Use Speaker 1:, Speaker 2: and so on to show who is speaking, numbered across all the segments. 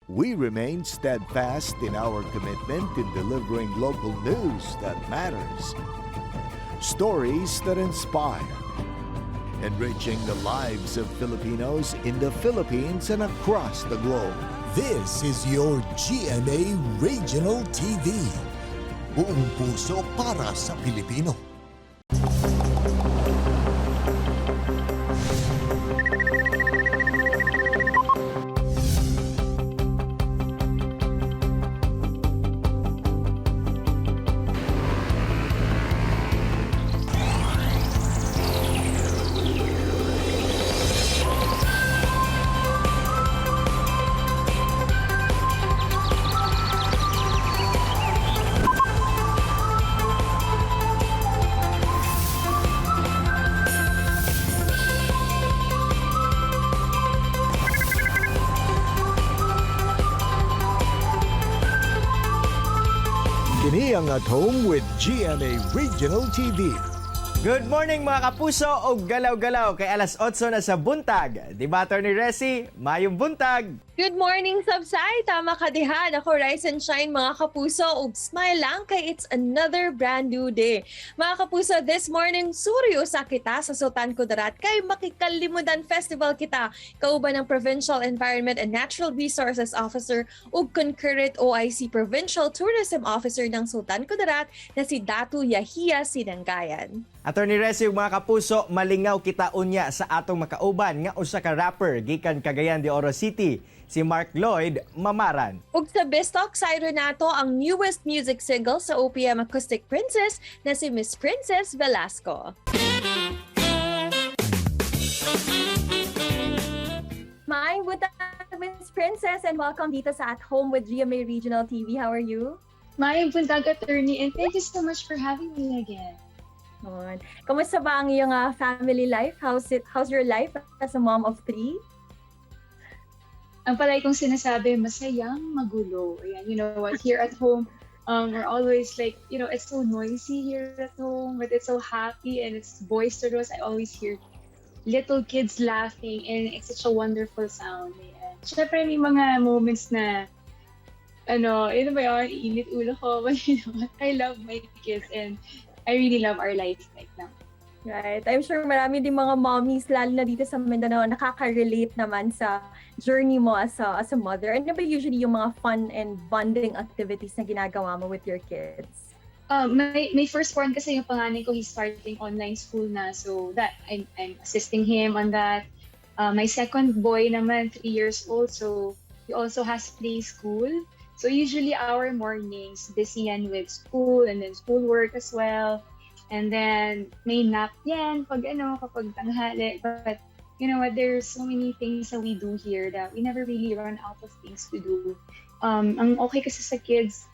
Speaker 1: We remain steadfast in our commitment in delivering local news that matters, stories that inspire, enriching the lives of Filipinos in the Philippines and across the globe.
Speaker 2: This is your GMA Regional TV. Buong puso para sa Pilipino.
Speaker 1: Kini ang At Home with GMA Regional TV.
Speaker 3: Good morning, mga kapuso o galaw-galaw kay alas 8 na sa buntag. Di ba, Attorney Resi? Mayong buntag.
Speaker 4: Good morning, Sabsay! Tama ka diha. Ako, rise and shine, mga kapuso. Ug smile lang kay it's another brand new day. Mga kapuso, this morning, suryo sa kita sa Sultan Kudarat kay Makikalimudan Festival kita. Kauban ng Provincial Environment and Natural Resources Officer ug concurrent OIC Provincial Tourism Officer ng Sultan Kudarat na si Datu Yahia Sinanggayan.
Speaker 3: Attorney Resi ug mga kapuso, malingaw kita unya sa atong makauban nga usa ka rapper gikan Cagayan de Oro City, si Mark Lloyd Mamaran.
Speaker 4: Ug sa Bistok, sayro nato ang newest music single sa OPM Acoustic Princess na si Miss Princess Velasco. Maayong buntag, Miss Princess, and welcome dito sa At Home with GMA Regional TV. How are you?
Speaker 5: Maayong buntag, Attorney, and thank you so much for having me again.
Speaker 4: On. Kamusta ba ang iyong family life? How's it? How's your life as a mom of three?
Speaker 5: Ang palagi kong sinasabi, masayang magulo. Ayan, you know what, here at home, we're always like, it's so noisy here at home, but it's so happy and it's boisterous. I always hear little kids laughing and it's such a wonderful sound. Ayan. Siyempre, may mga moments na, ano, yun ba yun, iinit ulo ko, but you know what, I love my kids and I really love our life right now.
Speaker 4: Right. I'm sure marami din mga mommies, lalo na dito sa Mindanao, nakaka-relate naman sa journey mo as a mother. Ano ba usually yung mga fun and bonding activities na ginagawa mo with your kids?
Speaker 5: My firstborn kasi, yung panganay ko, he's starting online school na. So that, I'm assisting him on that. My second boy naman, 3 years old, so he also has play school. So usually our mornings, busy yan with school and then schoolwork as well. And then may nap yan pag ano, kapag tanghali. But you know what, there's so many things that we do here that we never really run out of things to do. Ang okay kasi sa kids,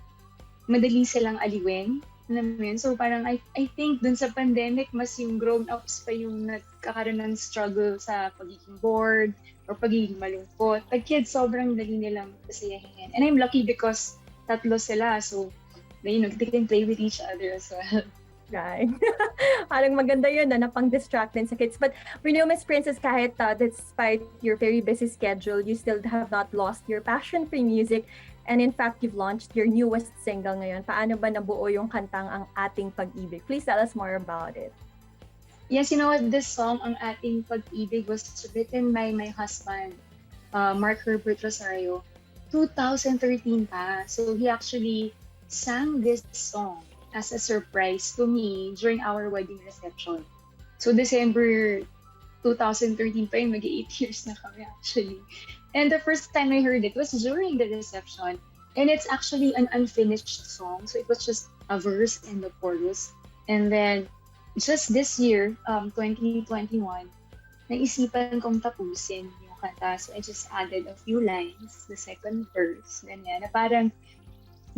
Speaker 5: madali silang aliwin. Alam mo yun? So parang I think dun sa pandemic, mas yung grown-ups pa yung nagkakaroon ng struggle sa pagiging bored or pagiging malungkot. Pag kids, sobrang dali nilang pasayahin. And I'm lucky because tatlo sila. So, they can play with each other as well.
Speaker 4: Right. Parang maganda yun na pang-distract din sa kids. But we know, Miss Princess, kahit despite your very busy schedule, you still have not lost your passion for music. And in fact, you've launched your newest single ngayon. Paano ba nabuo yung kantang Ang Ating Pag-ibig? Please tell us more about it.
Speaker 5: Yes, you know what? This song, Ang Ating Pag-ibig, was written by my husband, Mark Herbert Rosario, 2013 pa. So he actually sang this song as a surprise to me during our wedding reception. So December 2013 pa yun, mag 8 years na kami actually. And the first time I heard it was during the reception. And it's actually an unfinished song. So it was just a verse and the chorus. And then just this year, 2021, naisipan kong tapusin yung kanta. So I just added a few lines, the second verse, ganyan, na parang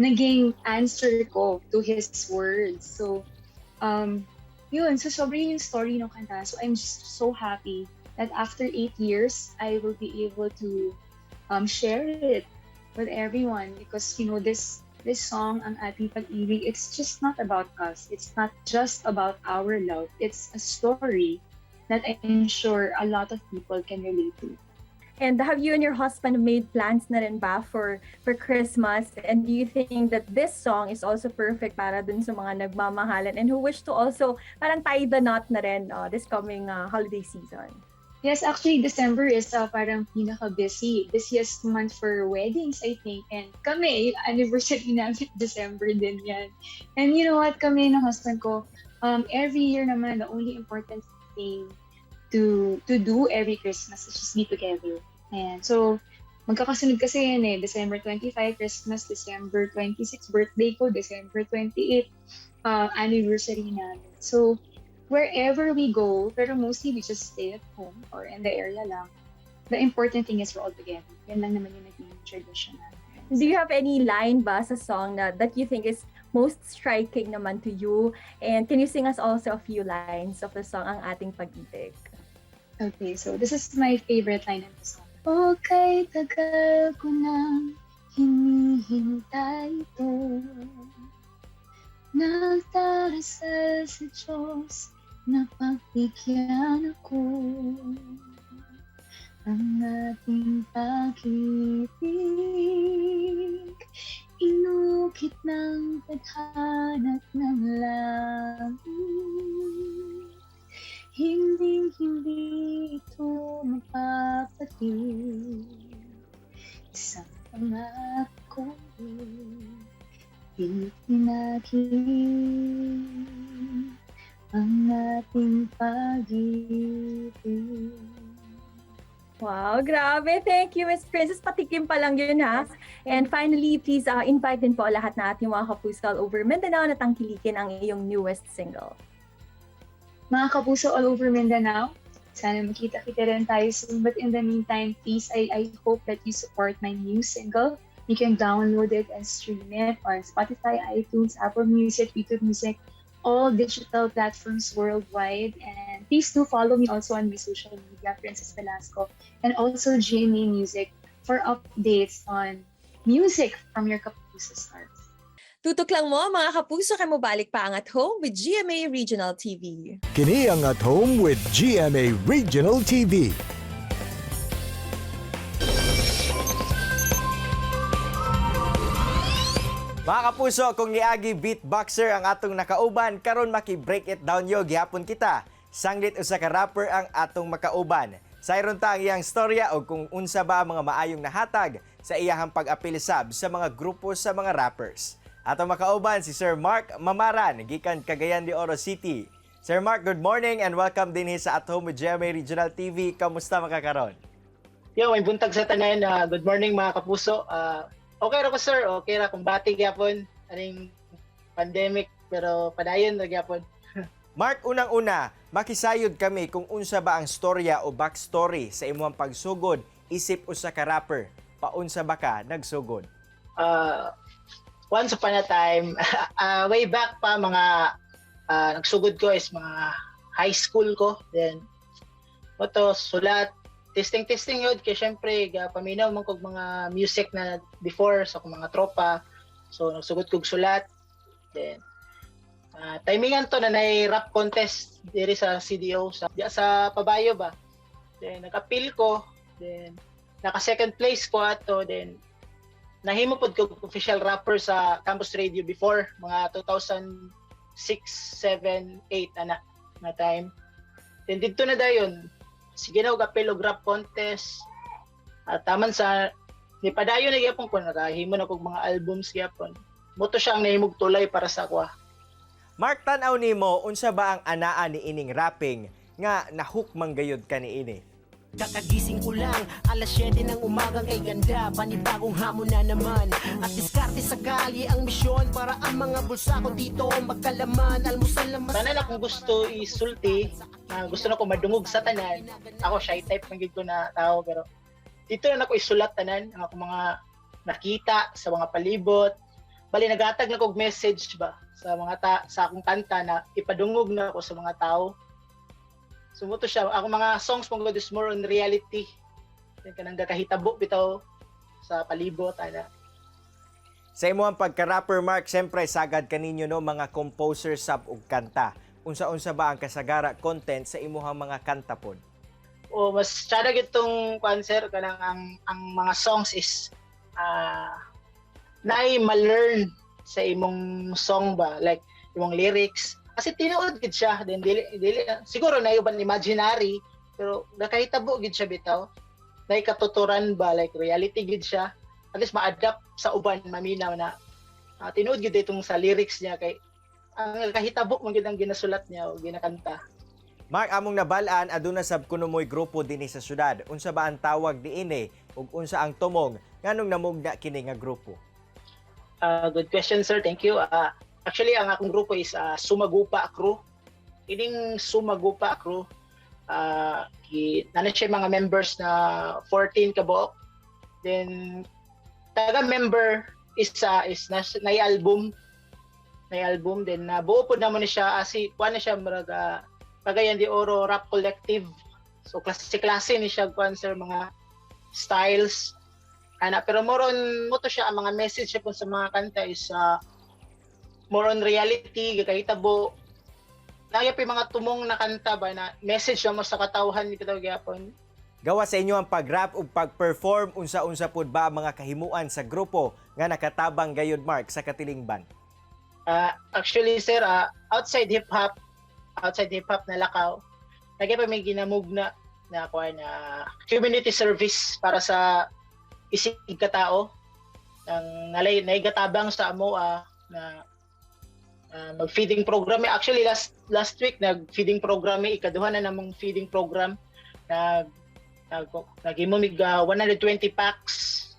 Speaker 5: naging answer ko to his words. So, yun. So, sobrang yung story ng kanta. So, I'm just so happy that after 8 years, I will be able to share it with everyone because, this song, Ang Ating Pag-ibig, it's just not about us. It's not just about our love. It's a story that I'm sure a lot of people can relate to.
Speaker 6: And have you and your husband made plans na rin ba for Christmas? And do you think that this song is also perfect para dun sa mga nagmamahalan and who wish to also parang tie the knot na rin this coming holiday season?
Speaker 5: Yes, actually, December is parang pinaka-busy. Busiest month for weddings, I think. And kami, yung anniversary namin, December din yan. And you know what, kami ng husband ko, every year naman, the only important thing to do every Christmas is just be together. And so, magkakasunod kasi yan eh. December 25, Christmas, December 26, birthday ko, December 28, anniversary namin. So, wherever we go, pero mostly we just stay at home or in the area lang. The important thing is we're all together. Yan lang naman yung naging tradition namin.
Speaker 6: Do you have any line ba sa song na that you think is most striking naman to you? And can you sing us also a few lines of the song Ang Ating Pag-ibig?
Speaker 5: Okay, so this is my favorite line in the song. O kay tagal ko nang hinihintay ito. Nagdarasal sa Diyos na pagbigyan ako ang ating pag-ibig. Inukit ng tadhana at ng langit. Hindi, hindi ito mapapalit. Isang pangako di pinakit ang ating pag-ibig.
Speaker 6: Wow, grabe. Thank you, Miss Princess. Patikim pa lang yun, ha? And finally, please invite din po lahat na ating mga kapuso all over Mindanao na tangkilikin ang iyong newest single.
Speaker 5: Mga kapuso all over Mindanao, sana makita-kita rin tayo soon. But in the meantime, please, I hope that you support my new single. You can download it and stream it on Spotify, iTunes, Apple Music, YouTube Music, all digital platforms worldwide. And please do follow me also on my social media, Princess Velasco, and also GMA Music for updates on music from your Kapuso stars.
Speaker 4: Tutok lang mo, mga kapuso, kay mobalik pa ang At Home with GMA Regional TV.
Speaker 1: Kini ang At Home with GMA Regional TV.
Speaker 3: Mga kapuso, kung niagi beatboxer ang atong nakauban, karon maki-break it down yo gihapon kita. Sanglit usa ka rapper ang atong makauban. Sayron ta ang iyang storya o kung unsa ba ang mga maayong nahatag sa iyahang pag-apil sab sa mga grupo sa mga rappers. Atong makauban si Sir Mark Mamaran gikan Cagayan de Oro City. Sir Mark, good morning and welcome dinhi sa At Home with GMA Regional TV. Kamusta makakaron?
Speaker 7: Yo, may buntag sa tanan. Good morning, mga kapuso. Okay ra ko, sir. Okay ra kung bati gyapon aning pandemic, pero padayon ra gyapon.
Speaker 3: Mark, unang-una, makisayod kami kung unsa ba ang storya o backstory sa imong pagsugod isip usa ka rapper. Paunsa ba ka nagsugod?
Speaker 7: Once upon a time, way back pa mga nagsugod ko is mga high school ko. Then moto sulat, testing testing yun kay syempre ga paminaw man kog mga music na before sa akong mga tropa. So nagsugod kog sulat. Then timingan to na nay rap contest diri sa CDO sa diya sa Pabayo ba. Then nag-appeal ko, then naka second place ko ato, then nahimo pod ko official rapper sa campus radio before mga 2006, 7, 8 ana na time. Then didto na dayon. Sige na og appeal og rap contest. At taman sa nipadayon na gyapon ko, nakahimo na kog mga albums gyapon. Moto siya ang nahimog tulay para sa akwa.
Speaker 3: Mark, tan-aw nimo unsa ba ang anaa ni ining rapping nga nahook man gayud ka niini?
Speaker 8: Kakagising ko lang, alas 7 ng umaga, kay ganda. Panibagong hamon na naman at diskarte sa kalye ang misyon para ang mga bulsa ko dito magkalaman. Almusal na
Speaker 7: Tanan akong gusto isulti, gusto na ko madungog sa tanan. Ako shy type man gyud ko na tao, pero dito na nako isulat tanan ang akong mga nakita sa mga palibot. Bali nagatag na kog message ba sa mga sa akong kanta na ipadungog na ako sa mga tao. So mo to siya, ako mga songs mong God is more on reality. Yan kanang gakahitabo bitaw sa palibot ana.
Speaker 3: Sa imong pagka-rapper, Mark, siyempre sagad kaninyo no mga composer sab og kanta. Unsa-unsa ba ang kasagara content sa imuhang mga kanta pod?
Speaker 7: O mas tsada gyud tong kuan, sir, kanang ang mga songs is naay ma-learn sa imong song ba, like imong lyrics kasi tinuod gid siya. Then dili dili siguro na uban imaginary, pero nakahitabo gid siya bitaw, naay katuturan ba, like reality gid siya. At least ma-adapt sa uban, maminaw na tinuod gid itong sa lyrics niya kay ang kahitabo man gid ang ginasulat niya o ginakanta.
Speaker 3: Mark, among nabalaan aduna sab kuno mo'y grupo dinhi sa syudad. Unsa ba ang tawag diini ug unsa ang tumong, nganong namugna kini nga grupo?
Speaker 7: Good question, sir. Thank you. Actually, ang akong grupo is Sumagupa Crew. Ining Sumagupa Crew, naa siya mga members na 14 ka buok. Then, taga member is na album. Then nabuo pod namo ni siya, si kuan na siya, murag Cagayan de Oro Rap Collective. So klase klase ni siya kuan, sir, mga styles ana, pero more on mo to siya, ang mga message siya po sa mga kanta is more on reality gakahitabo. Naa pa mga tumong na kanta ba na message mo sa katawhan ni bitaw gyapon.
Speaker 3: Gawa sa inyo ang pag-rap ug pag-perform, unsa-unsa pud ba ang mga kahimuan sa grupo nga nakatabang gayud, Mark, sa katilingban?
Speaker 7: Actually, sir, outside hip hop na lakaw, lagi pa may ginamugna na kuan na community service para sa isig katao ang nalay naigatabang sa amo na mag-feeding program. Actually, last last week nag-feeding program mi, ikaduha na namong feeding program. Nag nag naghimo mig 120 packs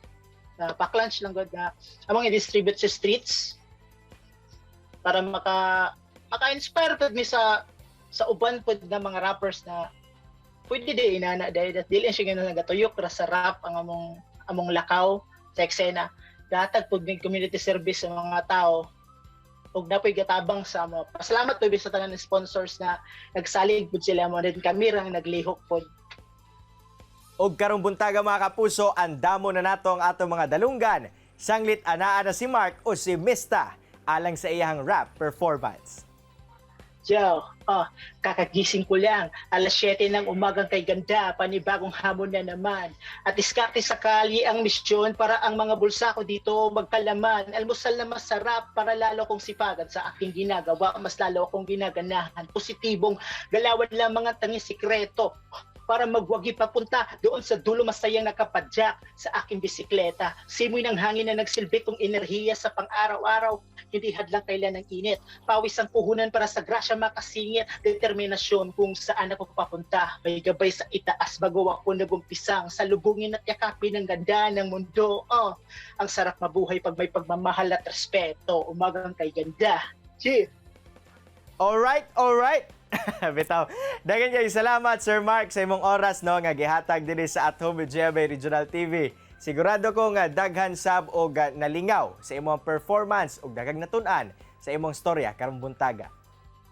Speaker 7: na pack lunch lang gud na among i-distribute sa streets para maka-inspire pud mi sa uban pud na mga rappers na pwede di inana dahil dili siya ganun nagatuyok ra sa rap ang among lakaw sa eksena. Gatag pud mig community service sa mga tao ug napoy gatabang sa amo. Pasalamat pud sa tanan sponsors na nagsalig pud sila mo din, kami rang naglihok pud.
Speaker 3: Og karong buntaga, mga kapuso, andamo na nato ang atong mga dalunggan. Sanglit anaa na si Mark o si Mista alang sa iyang rap performance.
Speaker 7: Yo, oh, kakagising ko lang. Alas 7 ng umagang kay ganda, panibagong hamon na naman. At diskarte sa kalye ang misyon para ang mga bulsa ko dito magkalaman. Almusal na masarap para lalo kong sipagan sa aking ginagawa, mas lalo akong ginaganahan. Positibong galawan lang ang tanging sikreto para magwagi papunta doon sa dulo, masayang nakapadyak sa aking bisikleta. Simoy ng hangin na nagsilbi kong enerhiya sa pang-araw-araw, hindi hadlang kailan ng init. Pawis ang puhunan para sa grasya makasingit, determinasyon kung saan ako papunta. May gabay sa itaas bago ako nagumpisang salubungin at yakapin ang ganda ng mundo. Oh, ang sarap mabuhay pag may pagmamahal at respeto. Umagang kay ganda. Yeah.
Speaker 3: Alright. Bitaw. Daghang kay salamat, Sir Mark, sa imong oras, no, nga gihatag dinhi sa At Home with GMA Regional TV. Sigurado ko nga daghan sab og nalingaw sa imong performance ug daghang natun-an sa imong storya karong buntaga.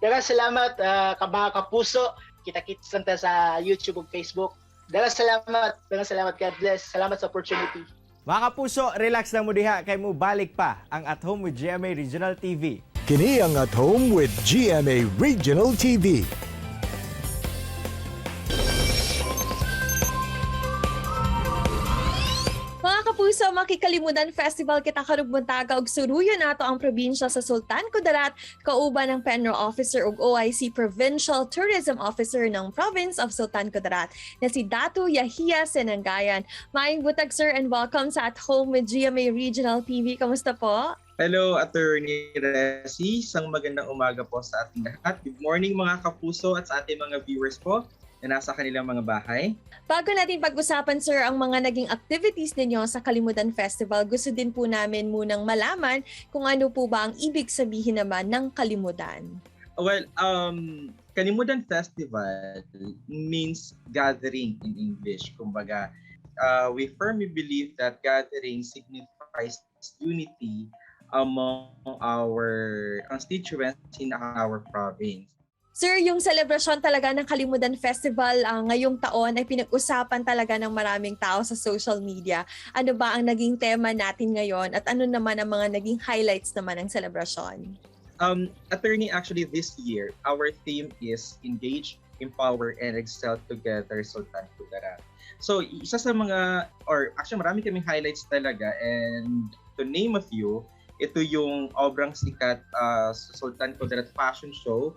Speaker 7: Daghang salamat ka mga kapuso. Kita-kits lang ta sa YouTube ug Facebook. Daghang salamat. Daghang salamat. God bless. Salamat sa opportunity.
Speaker 3: Mga kapuso, relax lang mo diha kay mo balik pa ang At Home with GMA Regional TV.
Speaker 1: Kini ang At Home with GMA Regional TV.
Speaker 4: Mga kapuso, makikalimutan Festival kita karong buntaga ug suruyon nato ang probinsya sa Sultan Kudarat kauban ng PENRO Officer ug OIC Provincial Tourism Officer ng Province of Sultan Kudarat na si Datu Yahia Senangayan. Maayong buntag, sir, and welcome sa At Home with GMA Regional TV. Kamusta po?
Speaker 9: Hello, Attorney Resi. Isang magandang umaga po sa ating lahat. Good morning, mga kapuso, at sa ating mga viewers po na nasa kanilang mga bahay.
Speaker 4: Bago natin pag-usapan, sir, ang mga naging activities ninyo sa Kalimudan Festival, gusto din po namin munang malaman kung ano po ba ang ibig sabihin naman ng Kalimudan.
Speaker 9: Well, Kalimudan Festival means gathering in English. Kumbaga, we firmly believe that gathering signifies unity among our constituents in our province.
Speaker 4: Sir, yung selebrasyon talaga ng Kalimudan Festival ngayong taon ay pinag-usapan talaga ng maraming tao sa social media. Ano ba ang naging tema natin ngayon at ano naman ang mga naging highlights naman ng selebrasyon?
Speaker 9: Attorney, actually this year, our theme is engage, Empower and Excel Together Sultan Kudarat. So, isa sa mga, or actually marami kaming highlights talaga, and to name a few, ito yung obrang sikat Sultan Kudarat Fashion Show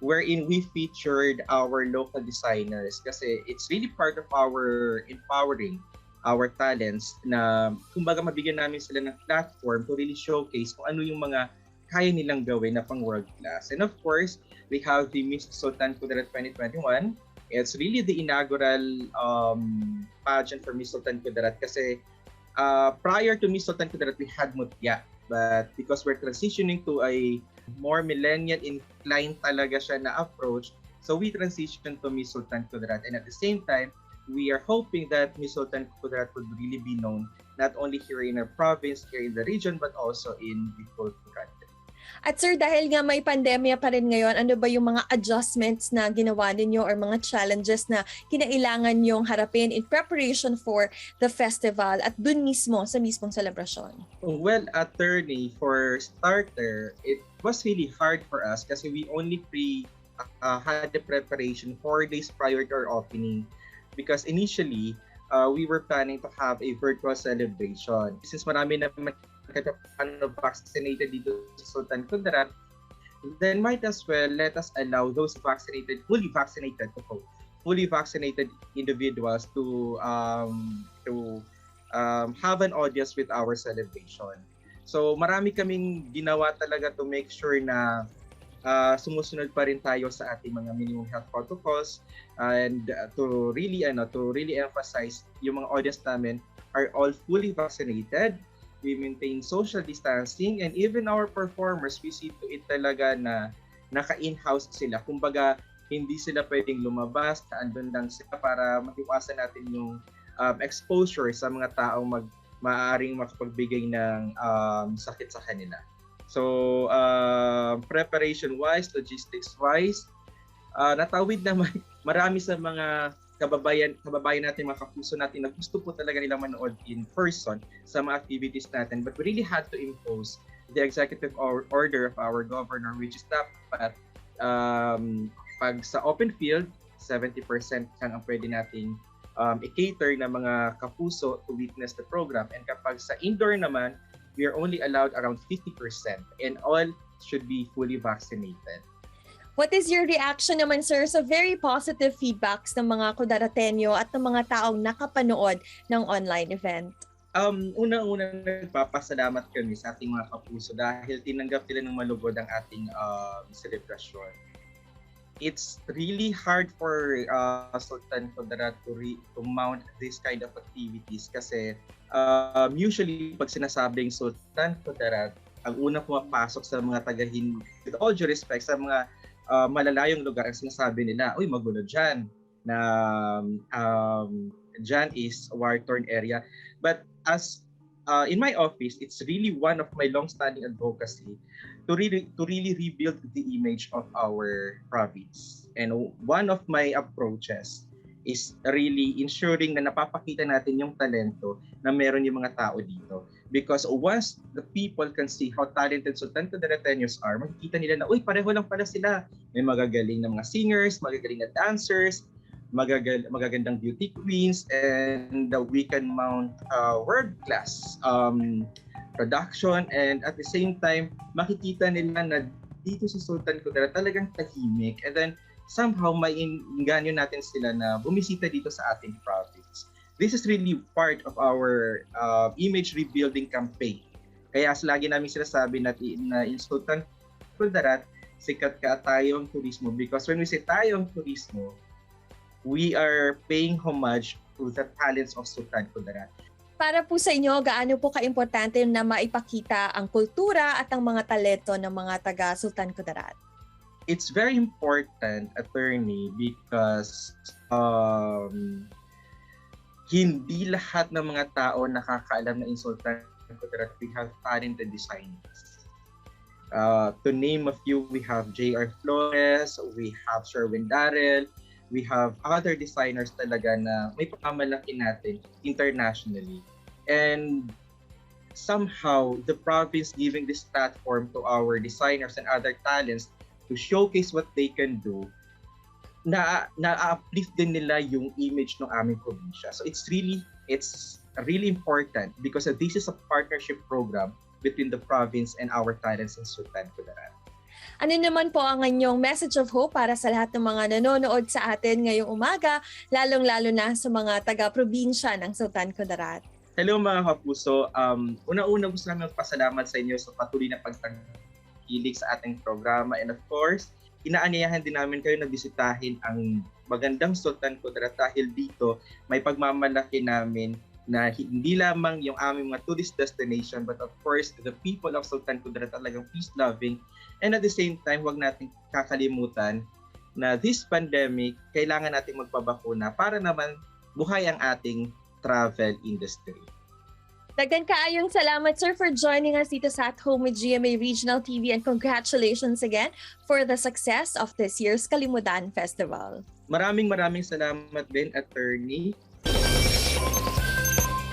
Speaker 9: wherein we featured our local designers kasi it's really part of our empowering our talents na kumbaga mabigyan namin sila ng platform to really showcase kung ano yung mga kaya nilang gawin na pang world class. And of course, we have the Miss Sultan Kudarat 2021. It's really the inaugural pageant for Miss Sultan Kudarat kasi prior to Miss Sultan Kudarat, we had Mutya. But because we're transitioning to a more millennial inclined talaga siya na approach, so we transitioned to Miss Sultan Kudarat. And at the same time, we are hoping that Miss Sultan Kudarat would really be known not only here in our province, here in the region, but also in the whole country.
Speaker 4: At sir, dahil nga may pandemya pa rin ngayon, ano ba yung mga adjustments na ginawa ninyo or mga challenges na kinailangan nyong harapin in preparation for the festival at dun mismo sa mismong selebrasyon?
Speaker 9: Well, attorney, for starter, it was really hard for us kasi we only pre had the preparation 4 days prior to our opening because initially, we were planning to have a virtual celebration. Since marami naman kahit paano vaccinated dito sa Sultan Kudarat, then might as well let us allow those vaccinated, fully vaccinated to vote, fully vaccinated individuals to have an audience with our celebration. So marami kaming ginawa talaga to make sure na sumusunod pa rin tayo sa ating mga minimum health protocols and to really emphasize yung mga audience namin are all fully vaccinated. We maintain social distancing and even our performers, we see to it talaga na naka-in-house sila. Kumbaga, hindi sila pwedeng lumabas, na andun lang sila para maiwasan natin yung exposure sa mga taong maaaring makapagbigay ng sakit sa kanila. So, preparation-wise, logistics-wise, natawid naman marami sa mga kababayan natin, mga kapuso natin na gusto po talaga nilang manood in person sa mga activities natin. But we really had to impose the executive order of our governor, which is dapat pag sa open field, 70% lang ang pwede nating i-cater na mga kapuso to witness the program. And kapag sa indoor naman, we are only allowed around 50% and all should be fully vaccinated.
Speaker 4: What is your reaction naman, sir, sa very positive feedbacks ng mga Kudaratenyo at ng mga taong nakapanood ng online event?
Speaker 9: Unang-una, nagpapasalamat kami sa ating mga kapuso dahil tinanggap nila ng malugod ang ating selebrasyon. It's really hard for Sultan Kudarat to mount this kind of activities kasi usually pag sinasabing Sultan Kudarat, ang unang pumapasok sa mga tagahin, with all due respect, sa mga malalayong lugar, ang sinasabi nila, "Uy, magulo dyan," na dyan is war-torn area. But as in my office, it's really one of my long-standing advocacy to really rebuild the image of our province. And one of my approaches is really ensuring na napapakita natin yung talento na meron yung mga tao dito. Because once the people can see how talented Sultan Kudarateños are, makikita nila na, "Uy, pareho lang pala sila." May magagaling na mga singers, magagaling na dancers, magagandang beauty queens, and we can mount world-class production. And at the same time, makikita nila na dito sa Sultan Kudarat talagang tahimik. And then, somehow may inganyo natin sila na bumisita dito sa ating province. This is really part of our image rebuilding campaign. Kaya as lagi namin sinasabi na in Sultan Kudarat, sikat ka tayong turismo because when we say tayong turismo, we are paying homage to the talents of Sultan Kudarat.
Speaker 4: Para po sa inyo, gaano po kaimportante na maipakita ang kultura at ang mga talento ng mga taga Sultan Kudarat?
Speaker 9: It's very important, attorney, because hindi lahat ng mga tao nakakaalam na in Sultan Kudarat we have talented designers. To name a few, we have J.R. Flores, we have Sherwin Darrell, we have other designers talaga na may pamamalaki natin internationally. And somehow, the province giving this platform to our designers and other talents to showcase what they can do. Na na-uplift din nila yung image ng aming probinsya. So it's really important because this is a partnership program between the province and our talents in Sultan Kudarat.
Speaker 4: Ano naman po ang inyong message of hope para sa lahat ng mga nanonood sa atin ngayong umaga, lalong-lalo na sa mga taga-probinsya ng Sultan Kudarat?
Speaker 9: Hello, mga kapuso. Una-una, gusto namin magpasalamat sa inyo sa patuloy na pagtangkilik sa ating programa. And of course, inaanyayahan din namin kayo na bisitahin ang magandang Sultan Kudarat dahil dito may pagmamalaki namin na hindi lamang yung aming mga tourist destination, but of course the people of Sultan Kudarat talagang peace-loving. And at the same time, huwag nating kakalimutan na this pandemic, kailangan nating magpabakuna para naman buhay ang ating travel industry.
Speaker 4: Daghan kaayong salamat, sir, for joining us dito sa At Home with GMA Regional TV and congratulations again for the success of this year's Kalimudan Festival.
Speaker 9: Maraming maraming salamat din, Attorney.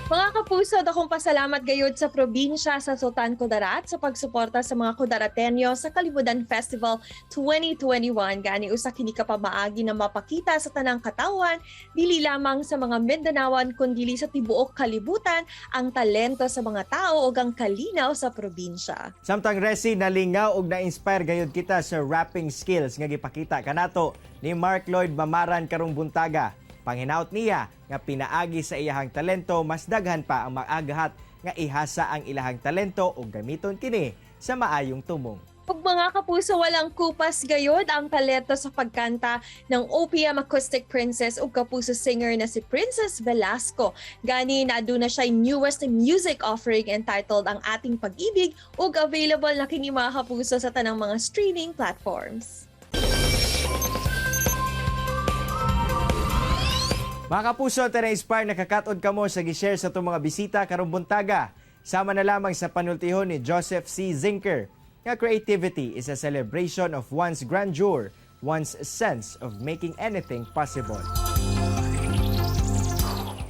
Speaker 4: Mga kapuso, dakong pasalamat gayud sa probinsya sa Sultan Kudarat sa pagsuporta sa mga Kudaratenyo sa Kalimudan Festival 2021. Gani usa kini ka pamaagi na mapakita sa tanang katawan, dili lamang sa mga Mindanaoan kundili sa tibuok kalibutan, ang talento sa mga tao ug ang kalinaw sa probinsya.
Speaker 3: Samtang, Resi, nalingaw ug na-inspire gayud kita sa rapping skills nga gipakita kanato ni Mark Lloyd Mamaran karong buntaga. Panghinaot niya nga pinaagi sa iyahang talento, mas daghan pa ang maagahat nga ihasa ang ilahang talento ug gamiton kini sa maayong tumong.
Speaker 4: Ug mga kapuso, walang kupas gayod ang talento sa pagkanta ng OPM Acoustic Princess ug kapuso singer na si Princess Velasco. Gani na aduna siya newest music offering entitled Ang Ating Pag-ibig ug available na kini, mga kapuso, sa tanang mga streaming platforms.
Speaker 3: Mga kapuso, tara inspire nakakatod kamo sa gi-share sa atong mga bisita karong buntaga. Sama na lamang sa panultihon ni Joseph C. Zinker nga creativity is a celebration of one's grandeur, one's sense of making anything possible.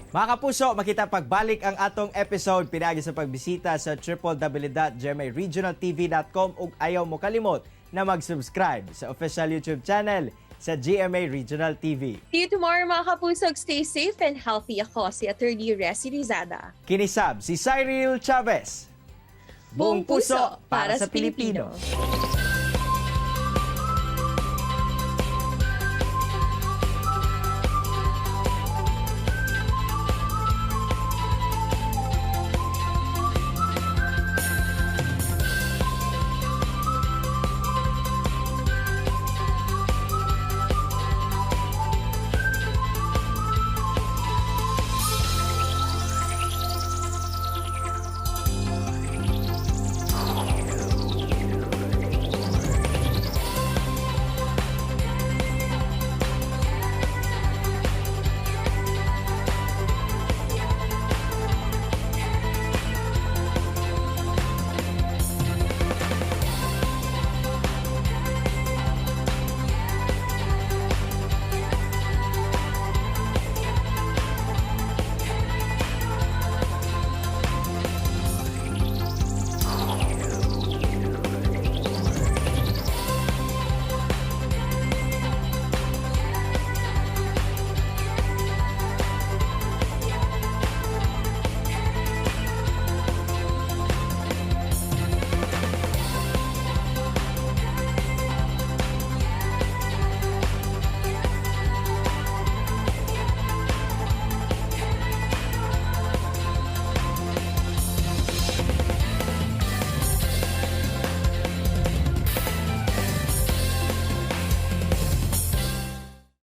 Speaker 3: Mga kapuso, makita pagbalik ang atong episode pinaagi sa pagbisita sa www.gmaregionaltv.com ug ayaw mo kalimot na mag-subscribe sa official YouTube channel sa GMA Regional TV.
Speaker 4: See you tomorrow, mga kapuso. Stay safe and healthy. Ako si Attorney Resi Rizada.
Speaker 3: Kinisab si Cyril Chavez.
Speaker 4: Buong puso para sa Pilipino.